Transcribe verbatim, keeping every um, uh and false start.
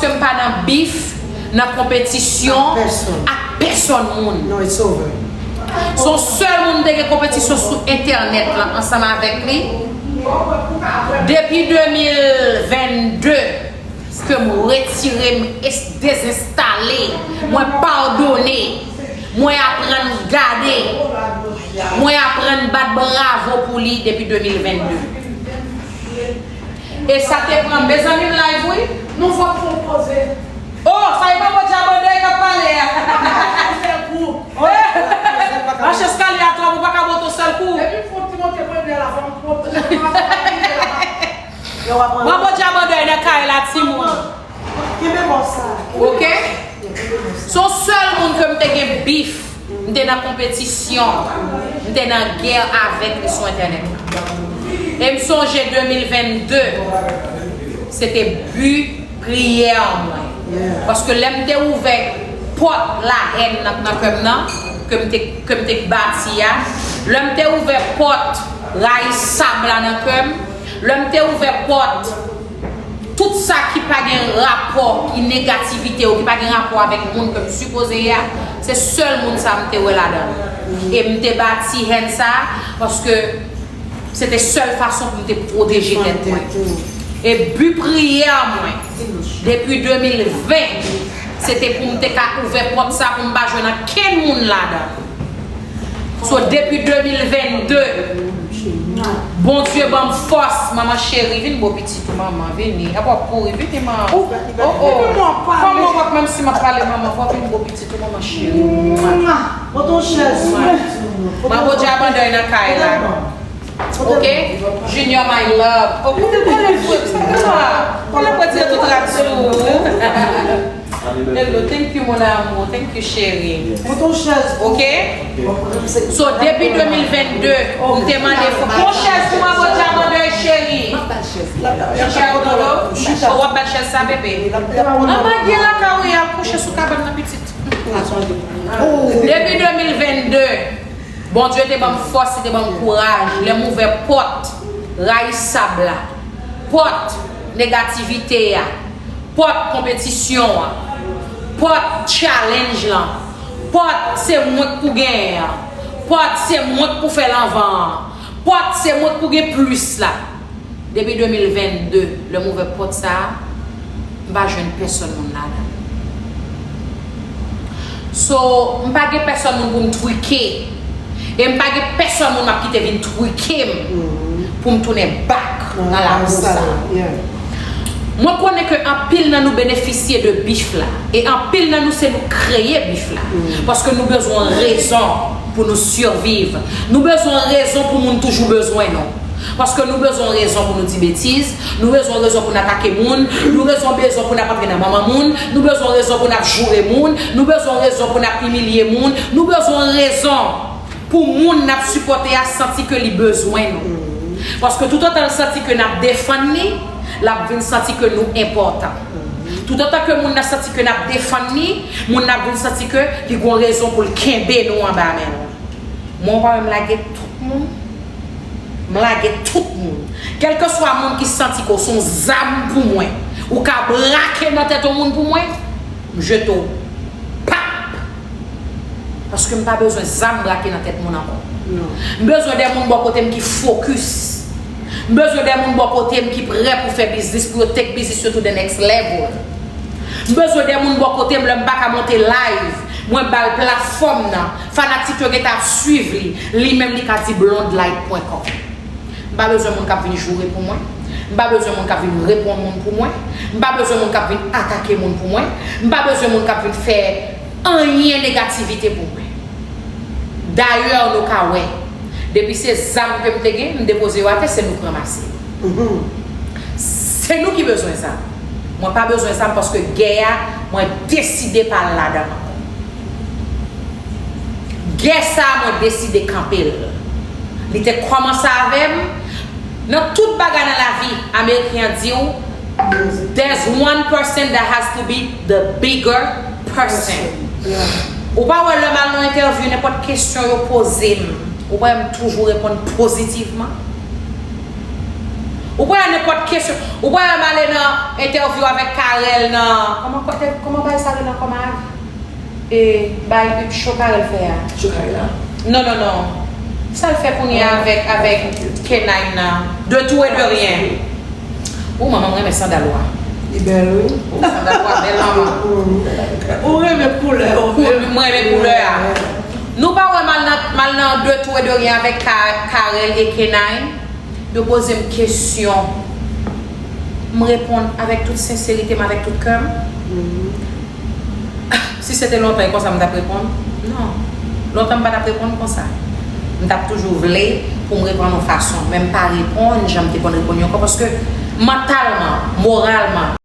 Paske m pa nan bif, nan konpetisyon ak pèsòn moun. Se yon sèl moun m te gen konpetisyon sou entènèt lan ansanm avèk li. Depi de mil venn de, ke m retire, m es-, dezenstale, mwen padone, mwen aprann gade, mwen aprann bat bravo pou li depi de mil venn de. E sa te pran, mezanmi, m live, wi. Nou fòk fè yon poze. Oh, sa e pa Bondye abandone k ap pale a. Fè gwoup. Mache eskalye a twòp, ou pa ka monte yon sèl kou. Depi m fè yon ti monte premye la, fò m pwòp. Mwen Bondye abandone nan kay la, timoun. Kenbe bò sa. Ok? Se yon sèl moun ke m te gen bif, m te nan konpetisyon, m te nan gè avèk li sou entènèt la. E m sonje de mil venn de, se te bi priyè mwen. Paske lè m te ouvè pòt lahèn nan, nan kè m nan, ke m te, ke m te bati a, lè m te ouvè pòt rayisab la nan kè m, lè m te ouvè pòt tout sa ki pa gen rapò, ki negativite ou ki pa gen rapò avèk moun ke m sipoze ye a, se sèl moun sa m te wè ladan l. E m te bati hèn sa, paske se te sèl fason pou m te pwoteje tèt mwen. E bi priyè mwen, depi de mil ven, se te pou m te ka ouvè pòt sa pou m pa jwenn ankenn moun ladan. So, depi de mil venn de, Bondye ban m fòs, manman cheri, vin bo pitit ou, manman, vini. Apa w ap kouri, vini, manman. Oh, oh. Kòman w ap, menm si m ap pale, manman, fò w vin bo pitit ou, manman cheri. Pote yon chèz. Manman, Bondye abandone nan kay la. Ok? Junior, my love. Oh, kote l pale fre, sa fè la. Kote l retire tout rad sou ou. Hello, thank you, mon amour. Thank you, chérie. Mwen ton chèz. Ok? So, depi de mil venn de, m te mande fò. Pran chèz pou mwen, Bondye abandone, cheri. Cheri, w ap bat chèz sa, bebe. Anba gen lakay ou ye, al kouche sou kabann nan, pitit. Depi de mil venn de, Bondye te ban m fòs, li te ban m kouraj. Lè m ouvè pòt rayisab la, pòt negativite a, pòt konpetisyon an, pòt challenge lan, pòt se mwen k pou genyen an, pòt se mwen k pou fè l anvan an, pòt se mwen k pou gen plis la. Depi de mil venn de, lè m ouvè pòt sa a, m pa jwenn pèsòn moun ladan. So, m pa gen pèsòn moun pou m twike. E m pa gen pèsòn moun m ap kite vin twike m pou m tounen back nan labou sa. Mwen konnen ke anpil nan nou benefisye de bif la. E anpil nan nou se nou kreye bif la. Paske nou bezwen rezon pou nou siviv. Nou bezwen rezon pou moun toujou bezwen nou. Paske nou bezwen rezon pou nou di betiz, nou bezwen rezon pou n atake moun, nou bezwen rezon pou n ap antre nan manman moun, nou bezwen rezon pou n ap joure moun, nou bezwen rezon pou n ap imilye moun, nou bezwen rezon pou moun n ap sipòte a santi ke li bezwen nou. Paske toutotan l santi ke n ap defann li, l ap vin santi ke nou enpòtan. Toutotan ke moun nan santi ke n ap defann li, moun nan ap vin santi ke li gen rezon pou l kenbe nou anba men l. Mwen, ou pa wè m lage tout moun? M lage tout moun. Kèlkeswa moun ki santi ke w se yon zam pou mwen, ou ka brake nan tèt yon moun pou mwen, m jete w. Pap! Paske m pa bezwen zam brake nan tèt moun ankò. M bezwen de moun bò kote m ki fokis. M bezwen de moun bò kote m ki prè pou fè biznis, pou yo take biznis yo to the next level. M bezwen de moun bò kote m, lè m pa ka monte live, mwen ba l platfòm nan, fanatik yo gentan ap swiv li, li menm li ka di blondlight pwen kòm. M pa bezwen moun k ap vin joure pou mwen. M pa bezwen moun k ap vin reponn moun pou mwen. M pa bezwen moun k ap vin atake moun pou mwen. M pa bezwen moun k ap vin fè anyen negativite pou mwen. Dayè, nou ka wè, depi se zam ke m te gen, m depoze yo atè, se nou k ranmase yo. Se nou ki bezwen zam. Mwen pa bezwen zam paske gè a, mwen deside pa al ladan l ankò. Gè sa a, mwen deside kanpe l. Li te kòmanse avè m. Nan tout bagay nan lavi, Ameriken an di w, there's one person that has to be the bigger person. Ou pa wè lè m al nan entèvyou, nenpòt kesyon yo poze m, ou pa wè m toujou reponn pozitivman? Ou pral nenpòt kesyon. Ou pral ale nan entèvyou avèk Carel nan. Kòman kote, kòman bay sa rele ankò, Marie? E bay show Carel fè a. Show Carel la? Non, non, non. Sa l fè kounye a avèk, avèk Kenine nan. De tout et de rien. Ou manman, mwen renmen sandal ou a. Li bèl, wi. Ou sandal ou a bèl, manman. Ou renmen koulè, ou menm. Mwen renmen koulè a. Nou pa wè mal nan, mal nan de tout et de rien avèk Ka- Carel e Kenine? Yo poze m kesyon. M reponn avèk tout senserite m, avèk tout kè m. Si se te lontan, e konsa m t ap reponn? Non. Lontan m pa t ap reponn konsa. M t ap toujou vle pou m reponn yon fason, men m pa reponn jan m te konn reponn yo ankò, paske mantalman, moralman,